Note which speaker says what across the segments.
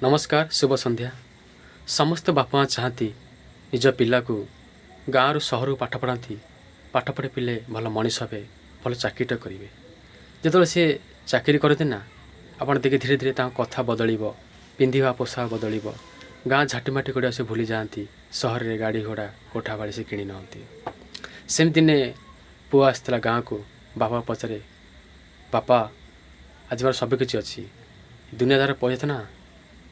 Speaker 1: ନମସ୍କାର, ଶୁଭ ସନ୍ଧ୍ୟା। ସମସ୍ତ ବାପା ମା' ଚାହାନ୍ତି ନିଜ ପିଲାକୁ ଗାଁରୁ ସହରକୁ ପାଠ ପଢ଼ାନ୍ତି। ପାଠ ପଢ଼ି ପିଲେ ଭଲ ମଣିଷ ହେବେ, ଭଲ ଚାକିରିଟେ କରିବେ। ଯେତେବେଳେ ସିଏ ଚାକିରି କରନ୍ତି ନା, ଆପଣ ଦେଖି ଧୀରେ ଧୀରେ ତାଙ୍କ କଥା ବଦଳିବ, ପିନ୍ଧିବା ପୋଷାକ ବଦଳିବ। ଗାଁ ଝାଟିମାଟି କରିବା ସେ ଭୁଲି ଯାଆନ୍ତି। ସହରରେ ଗାଡ଼ି ଘୋଡ଼ା, କୋଠା ବାଡ଼ି ସେ କିଣି ନିଅନ୍ତି। ସେମିତି ଦିନେ ପୁଅ ଆସିଥିଲା ଗାଁକୁ। ବାପା ପଚାରେ, "ବାପା, ଆଜି ମୋର ସବୁକିଛି ଅଛି। ଦୁନିଆଦାର ପଇସା ନା,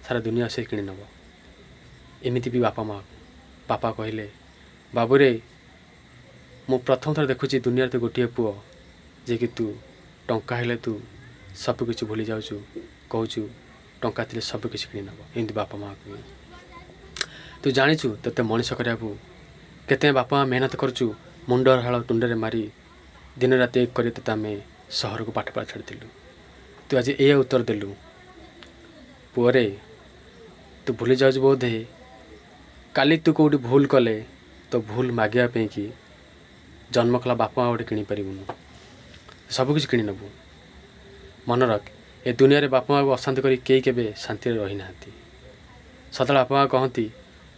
Speaker 1: ସାରା ଦୁନିଆ ସେ କିଣି ନେବ।" ଏମିତି ବି ବାପା ମା ବାପା କହିଲେ, "ବାବୁରେ, ମୁଁ ପ୍ରଥମ ଥର ଦେଖୁଛି ଦୁନିଆରେ ତୁ ଗୋଟିଏ ପୁଅ ଯିଏକି ତୁ ଟଙ୍କା ହେଲେ ତୁ ସବୁକିଛି ଭୁଲି ଯାଉଛୁ, କହୁଛୁ ଟଙ୍କା ଥିଲେ ସବୁକିଛି କିଣି ନେବ।" ଏମିତି ବାପା ମାଆକୁ, "ତୁ ଜାଣିଛୁ ତୋତେ ମଣିଷ କରିବାକୁ କେତେ ବାପା ମା' ମେହନତ କରୁଛୁ? ମୁଣ୍ଡ ଝାଳ ତୁଣ୍ଡରେ ମାରି ଦିନ ରାତି ଏକ କରି ତୋତେ ଆମେ ସହରକୁ ପାଠ ପଢ଼ା ଛାଡ଼ିଥିଲୁ। ତୁ ଆଜି ଏଇଆ ଉତ୍ତର ଦେଲୁ? ପୁଅରେ, ତୁ ଭୁଲି ଯାଉଛୁ ବୋଧେ, କାଲି ତୁ କେଉଁଠି ଭୁଲ କଲେ ତୋ ଭୁଲ ମାଗିବା ପାଇଁକି ଜନ୍ମ କଲା ବାପା ମା' ଗୋଟେ କିଣିପାରିବୁନୁ, ସବୁକିଛି କିଣି ନେବୁ। ମନେ ରଖ, ଏ ଦୁନିଆରେ ବାପା ମାଆକୁ ଅଶାନ୍ତି କରି କେହି କେବେ ଶାନ୍ତିରେ ରହିନାହାନ୍ତି। ସଦାବେଳେ ବାପା ମା' କହନ୍ତି,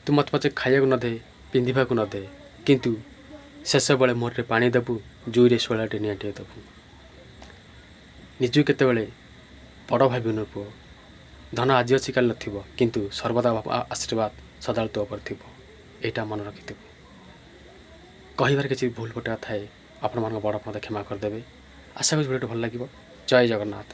Speaker 1: ତୁ ମୋତେ ପଛେ ଖାଇବାକୁ ନ ଦେ, ପିନ୍ଧିବାକୁ ନ ଦେ, କିନ୍ତୁ ଶେଷ ବେଳେ ମୁହଁରେ ପାଣି ଦେବୁ, ଜୁଇରେ ଶୋଳାଟେ ନିଆଁ ଟିକେ ଦେବୁ। ନିଜକୁ କେତେବେଳେ ବଡ଼ ଭାବିବୁନୁ ପୁଅ। ଧନ ଆଜି ଅଛି, କାଲି ନଥିବ, କିନ୍ତୁ ସର୍ବଦା ବାପା ଆଶୀର୍ବାଦ ସଦାବେଳେ ତୋ ଉପରେ ଥିବ। ଏଇଟା ମନେ ରଖିଥିବୁ।" କହିବାରେ କିଛି ଭୁଲ ଭଟକା ଥାଏ, ଆପଣମାନଙ୍କ ବଡ଼ ମୋତେ କ୍ଷମା କରିଦେବେ। ଆଶା କରୁଛି ଭିଡ଼ିଓଟି ଭଲ ଲାଗିବ। ଜୟ ଜଗନ୍ନାଥ।